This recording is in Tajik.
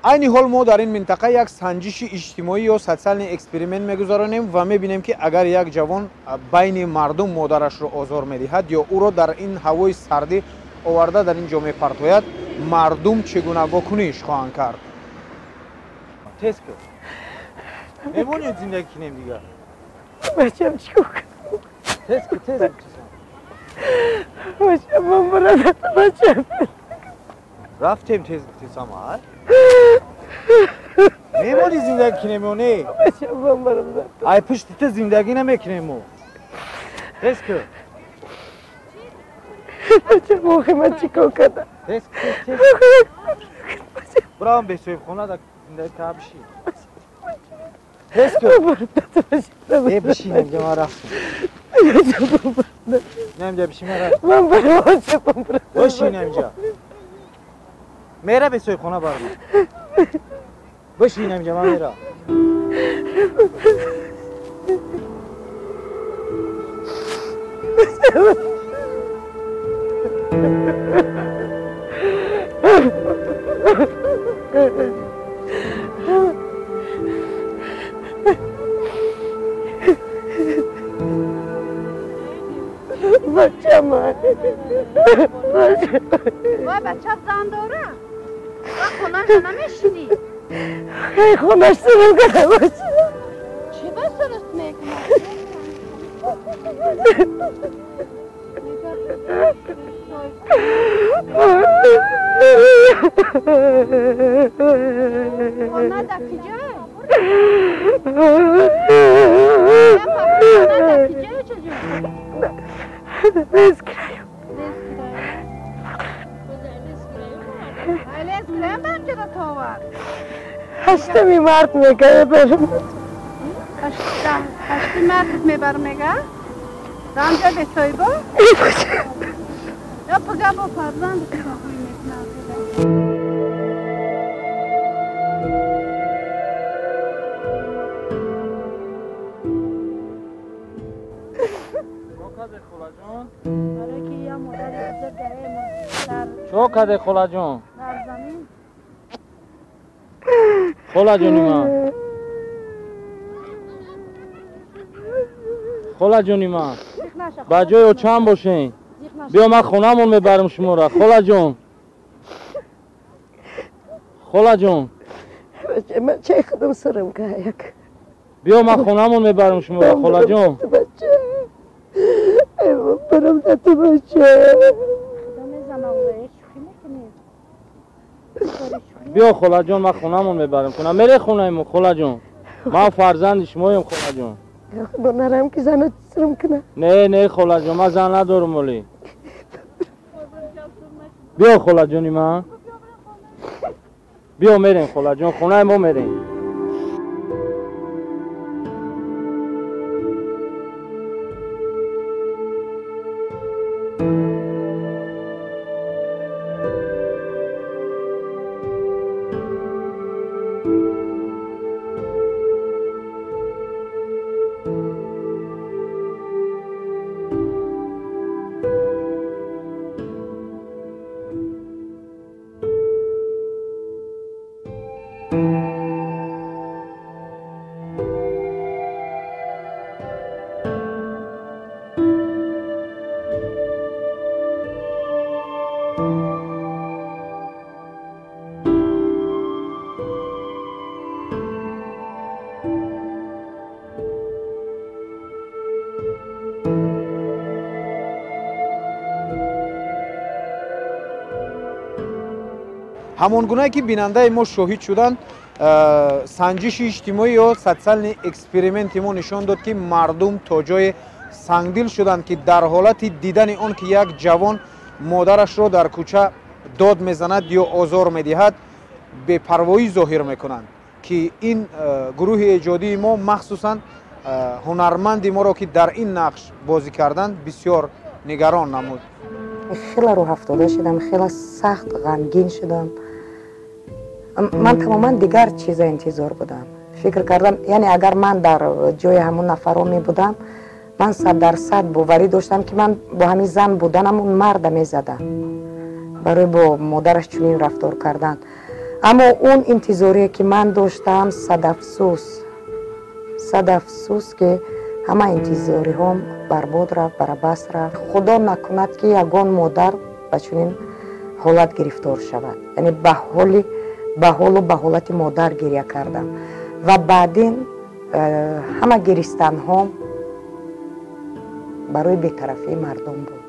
Айни ҳол мо дар ин минтақа як санҷиши иҷтимоӣ ё социальный эксперимент мегузаронем ва мебинем, ки агар як ҷавон байни мардум модарашро озор медиҳад ё ӯро дар ин ҳавои сардӣ оварда дар ин ҷо мепартояд, мардум чӣ гуна вокуниш хоҳанд кард. Тез кун. Мемонед зиндагӣ кинем дигар. Бачам чикор кунам? Тез кун, тез. Бачам, ман барам, бачам. Рафтем тез гуфтисам, ай? Мемонӣ зиндагӣ кинем ё не? Бачам, ман барам. Ай пушти ту зиндагӣ намекунем мо. Тез кун. Бачам, охи ман чикор кардам? Тез кун, тез. Бирам бесоҳибхона да зиндагӣ кара бишин. Тез кун. Э, бишин инҷа, ман рафтам. Инҷа бишин, ман рафтам. Ман барам, бачам, ман барам. Бишин инҷа. Мера бесоҳибхона барам. Бишин инҷа, ман мерам. Бачам, вай бача зан дора, ва хонаша намешинӣ? Хонаш сирим кардам, бача. Чӣ ба суруст мекунад? Хона дар киҷое? Хона дар киҷое, чаҷон? Лескраю. Лескраю банҷара товар. Ҳаштами март мега барам. Ҳашти март мебарам мега? Рамҷа бесоҳибо? Ё пага бо фарзанд кироҳӣ мекунад. Чо каде, холаҷон? Холаҷони ман, холаҷони ман, ба ҷои очам бошен. Биё, ман хонамон мебарам шуморо, холаҷон. Холаҷон, ман чай худам сарам як. Биё, ман хонамон мебарам шуморо, холаҷон. Барам дати бача. Биё, холаҷон, ман хонамон мебарам кунам. Мере хонаи мо, холаҷон. Ман фарзанди шумоем, холаҷон. Нарам ки зана сирм кунам. Не, не, холаҷон, ман зан надорам оли. Биё, холаҷони ман. Биё, мерем, холаҷон, хонаи мо мерем. Ҳамон гунае ки бинандаи мо шоҳид шуданд, санҷиши иҷтимоӣ ё социальный эксперименти мо нишон дод, ки мардум то ҷое сангдил шуданд, ки дар ҳолати дидани он ки як ҷавон модарашро дар кӯча дод мезанад ё озор медиҳад, бепарвоӣ зоҳир мекунанд, ки ин гурӯҳи эҷодии мо, махсусан ҳунарманди моро, ки дар ин нақш бозӣ карданд, бисёр нигарон намуд. Хеле рӯҳафтода шудам, хеле сахт ғамгин шудам. Ман тамоман дигар чиза интизор будам. Фикр кардам, яъне агар ман дар ҷои ҳамон нафаро мебудам, ман 100% боварӣ доштам, ки ман бо ҳамин зан буданам он марда мезадам барои бо модараш чунин рафтор кардан. Аммо он интизорие, ки ман доштам, садафсӯс, садафсӯс, ки ҳама интизориҳом барбод рафт, барабас рафт. Худо накунад, ки ягон модар ба чунин ҳолат гирифтор шавад. Яъне ба ҳоли ба ҳолу ба ҳолати модар гиря кардам ва баъдин ҳама гиристанҳом барои бетарафии мардум буд.